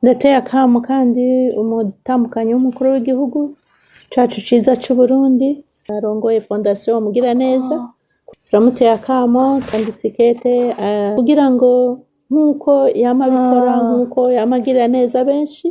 Ndateye akamo kandi umutambukanyi w'umukuru w'igihugu cacu ciza c'Uburundi arongoye Fondation Mugiraneza, turamuteye akamo, twanditse ikete kugira ngo nk'uko yama abikora, nk'uko yama agirira neza benshi,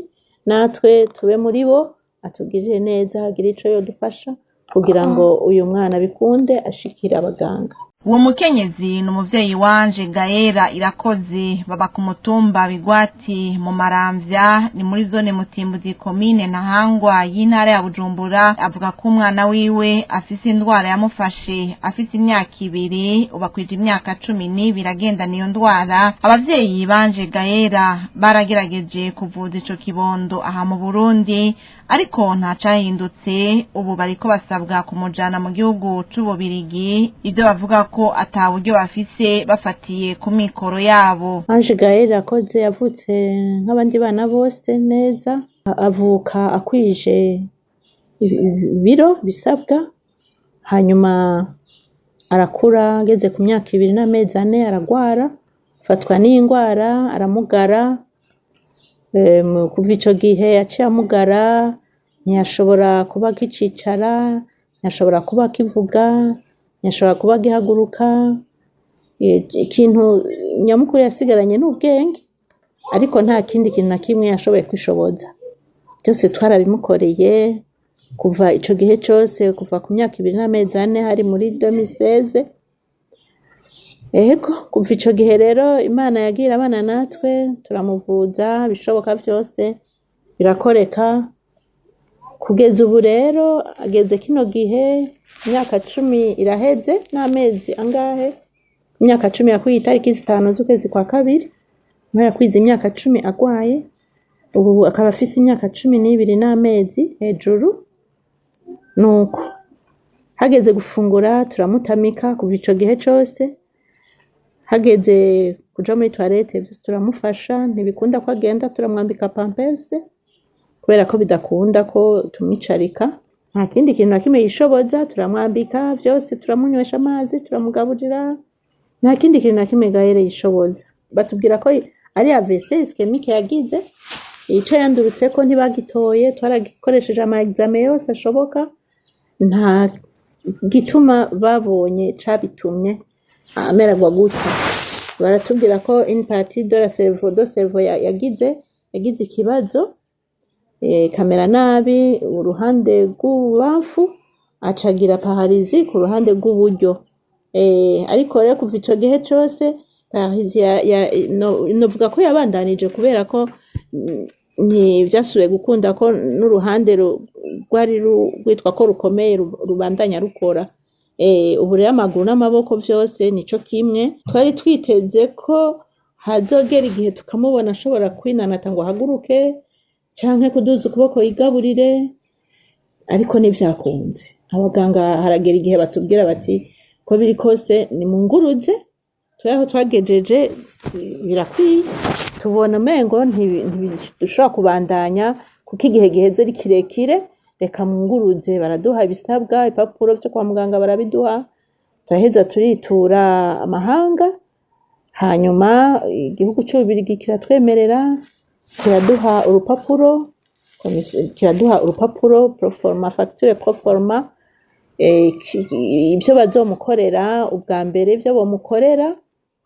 natwe tube muri bo, atugirire neza, agire ico yodufasha kugira ngo uyu mwana bikunde ashikire abaganga. Uwo mukenyezi ni umuvyeyi wanje Gaera Irakoze, baba ku mutumba Bigwati mu Maramvya, ni muri zone Mutimbuzi, komine Ntahangwa y'intara ya Bujumbura. Avuga ko umwana wiwe afise indwara yamufashe afise imyaka 2, ubu akwije imyaka 12 agendana iyo ndwara. Abavyeyi banje Gaera baragerageje kuvuza ico kibondo aha mu Burundi, ariko ntacahindutse. Ubu bariko basabwa kumujana mu gihugu c'Ububirigi, ivyo bavuga ko ata buryo bafise bafatiye ku mikoro yabo. Ange Gaël Irakoze yavutse nk'abandi bana bose neza, avuka akwije ibiro bisabwa, hanyuma arakura, ageze ku myaka 2 n'amezi 4 aragwara, afatwa n'indwara aramugara. Kuva ico gihe yaciye amugara, ntiyashobora kuba akicicara, ntiyashobora kuba akivuga, ntiyashobora kuba agihaguruka. Ikintu nyamukuru yasigaranye n'ubwenge, ariko nta kindi kintu na kimwe yashoboye kwishoboza. Byose twarabimukoreye kuva ico gihe cose, kuva ku myaka 2 n'amezi 4, hari muri 2016. Ego, kuva ico gihe rero Imana yagiye irabana natwe, turamuvuza ibishoboka byose birakoreka. Kugeza ubu rero ageze kino gihe, imyaka 10 iraheze n'amezi angahe, imyaka 10 yakwiye itariki 5 z'ukwezi kwa kabiri, niho yakwize imyaka 10 agwaye. Ubu akaba afise imyaka 12 n'amezi hejuru. Nuko hageze gufungura turamutamika kuva ico gihe cose, hageze kuja muri toilette vyose turamufasha, ntibikunda ko agenda turamwambika pampers kubera ko bidakunda ko tumwicarika. Nta kindi kintu na kimwe yishoboza, turamwambika vyose, turamunywesha amazi, turamugaburira, nta kindi kintu na kimwe Gaël yishoboza. Batubwira ko ari AVC ischémique yagize, ico yandurutseko ntibagitoye, twaragikoresheje ama examen yose ashoboka, nta gituma babonye cabitumye amererwa gutya. Baratubwira ko une partie de la cerveau, de cerveau yagize ikibazo, kamera nabi uruhande rw'ububamfu, acagira paralysie ku ruhande rw'uburyo. Ariko rero kuva ico gihe cose paralysie novuga ko yabandanije, kubera ko ntivyasubiye gukunda ko n'uruhande rwari rwitwa ko rukomeye rubandanya rukora. Ubu rero amaguru n'amaboko vyose nico kimwe. Twari twiteze ko hazogera igihe tukamubona ashobora kwinanata ngo ahaguruke, canke kuduza ukuboko yigaburire, ariko ntivyakunze. Abaganga haragera igihe batubwira bati ko biri kose nimunguruze, twe aho twagejeje birakwiye, tubona umengo ntidushobora kubandanya kuko igihe giheze ari kirekire, reka munguruze. Baraduha ibisabwa, ibipapuro vyo kwa muganga barabiduha, turaheza turitura amahanga, hanyuma igihugu c'Ububirigi kiratwemerera, kiraduha urupapuro, kiraduha urupapuro proforma, facture proforma, ivyo bazomukorera ubwa mbere, ivyo bomukorera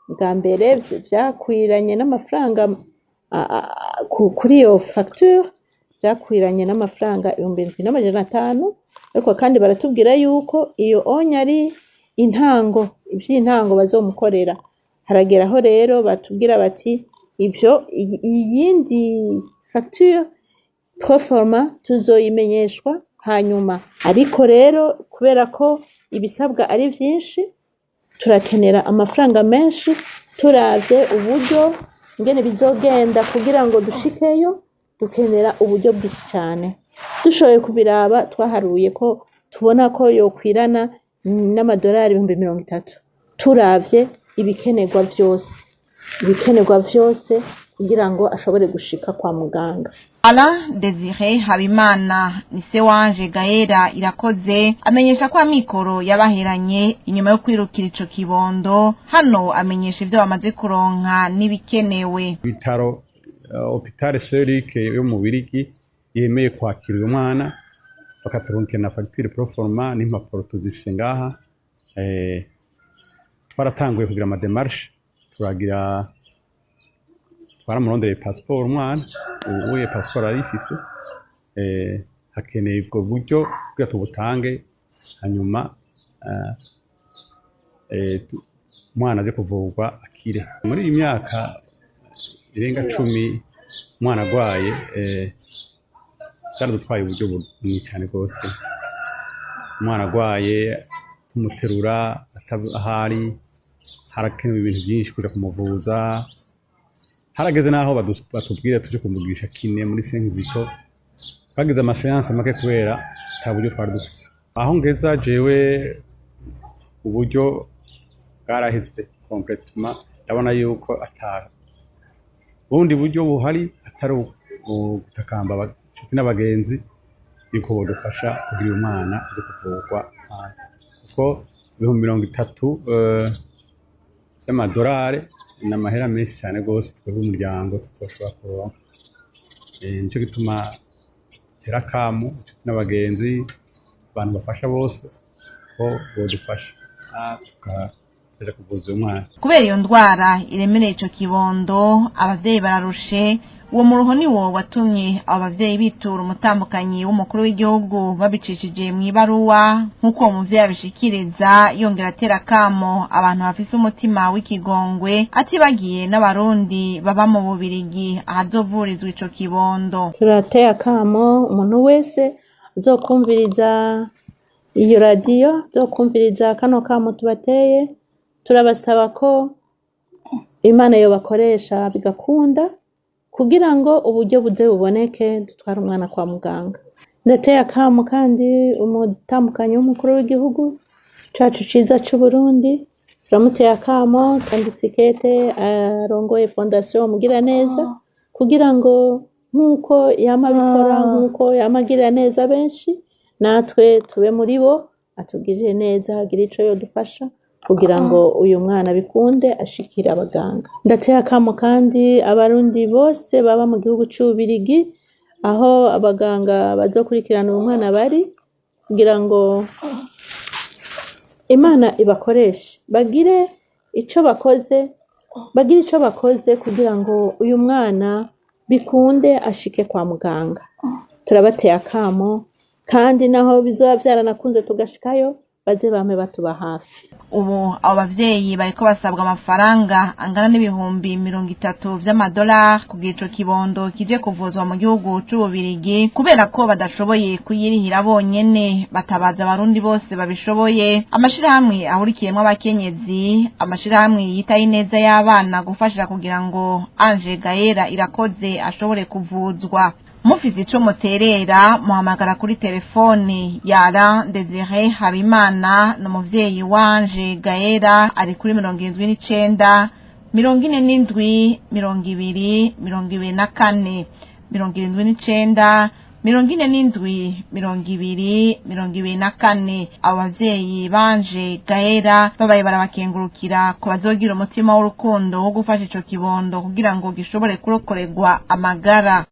ubwa mbere vyakwiranye n'amafaranga kuri iyo facture vyakwiranye n'amafaranga 7500. Ariko kandi baratubwira yuko iyo onya ari intango, ivy'intango bazomukorera. Harageraho rero batubwira bati ivyo iyindi facture proforma tuzoyimenyeshwa hanyuma. Ariko rero kubera ko ibisabwa ari vyinshi, turakenera amafaranga menshi, turavye uburyo ingene bizogenda kugira ngo dushikeyo, dukenera uburyo bwinshi cane. Dushoboye kubiraba, twaharuye ko tubona ko yokwirana n'amadolari 30,000, turavye ibikenerwa vyose, ibikenerwa vyose kugira ngo ashobore gushika kwa muganga. Alain Desire Habimana ni se wanje Gaera Irakoze, amenyesha ko amikoro yabaheranye inyuma yo kwirukira ico kibondo. Hano amenyesha ivyo bamaze kuronka n'ibikenewe. Ibitaro Hôpital Saint-Luc yo mu Birigi yemeye kwakira uyu mwana, bakaturunkira na facture proforma n'impapuro tuzifise ngaha. Twaratanguye kugira ama démarches, turagira, twaramurondereye passeport umwana, ubuye passeport arayifise. Hakeneye ubwo buryo kugira tubutange, hanyuma umwana aje kuvurwa akire. Muri iyi myaka irenga 10 umwana agwaye, byaradutwaye uburyo bunini cyane rwose. Umwana agwaye tumuterura ahari, harakenewe ibintu byinshi kuja kumuvuza. Harageze n'aho batubwira tuje kumugisha kiné muri Saint-Kizito, twagize ama séances make kubera ata buryo twari dufise. Aho ngeza jewe, uburyo bwaraheze complètement. Ndabona yuko ata bundi buryo buhari atari gutakamba inshuti n'abagenzi yuko bodufasha kugira uyu mwana aje kuvurwa hanze, kuko 30,000 vy'amadolari ni amahera menshi cyane rwose twebwe umuryango tutoshobora kuronka. Nico gituma tera akamu inshuti n'abagenzi, abantu bafasha bose, ko bodufasha tukaja kuvuza uyu mwana. Kubera iyo ndwara iremereye ico kibondo, abavyeyi bararushe. Uwo muruho ni wo watumye abo bavyeyi bitura umutambukanyi w'umukuru w'igihugu babicishije mw'ibaruwa, nk'uko uwo muvyeyi abishikiriza, yongera atera akamo abantu bafise umutima w'ikigongwe, atibagiye n'abarundi baba mu Bubirigi ahazovurizwa ico kibondo. Turateye akamo umuntu wese azokumviriza iyo radiyo, azokumviriza kano kamo tubateye. Turabasaba ko Imana yobakoresha bigakunda kugira ngo uburyo buze buboneke, dutware umwana kwa muganga. Ndateye akamo kandi umutambukanyi w'umukuru w'igihugu cacu ciza c'Uburundi. Turamuteye akamo, twanditse ikete arongoye Fondation Mugiraneza, kugira ngo nk'uko yama abikora, nk'uko yama agirira neza benshi, natwe tube muri bo, atugirire neza, agire ico yodufasha kugira ngo uyu mwana bikunde ashikire abaganga. Ndateye akamo kandi abarundi bose baba mu gihugu c'Ububirigi aho abaganga bazokurikirana uyu mwana bari, kugira ngo Imana ibakoreshe, bagire ico bakoze, bagire ico bakoze kugira ngo uyu mwana bikunde ashike kwa muganga. Turabateye akamo kandi naho bizoba vyaranakunze tugashikayo, baze bame batuba hafi. Ubu abo bavyeyi bariko basabwa amafaranga angana n'30,000 vy'amadolari kugira ico kibondo kije kuvuzwa mu gihugu c'Ububirigi. Kubera ko badashoboye kuyirihira bonyene, batabaza abarundi bose babishoboye, amashirahamwe ahurikiyemwo abakenyezi, amashirahamwe yitaye ineza y'abana, gufasha kugira ngo Ange Gaera Irakoze ashobore kuvuzwa. Mufise ico muterera, muhamagara kuri telefoni ya Alain Desire Habimana, ni umuvyeyi wanje Gaera, ari kuri 79 47 20 24, 79 47 20 24. Abo bavyeyi banje Gaera babaye barabakengurukira ko bazogira umutima w'urukundo wo gufasha ico kibondo kugira ngo gishobore kurokorerwa amagara.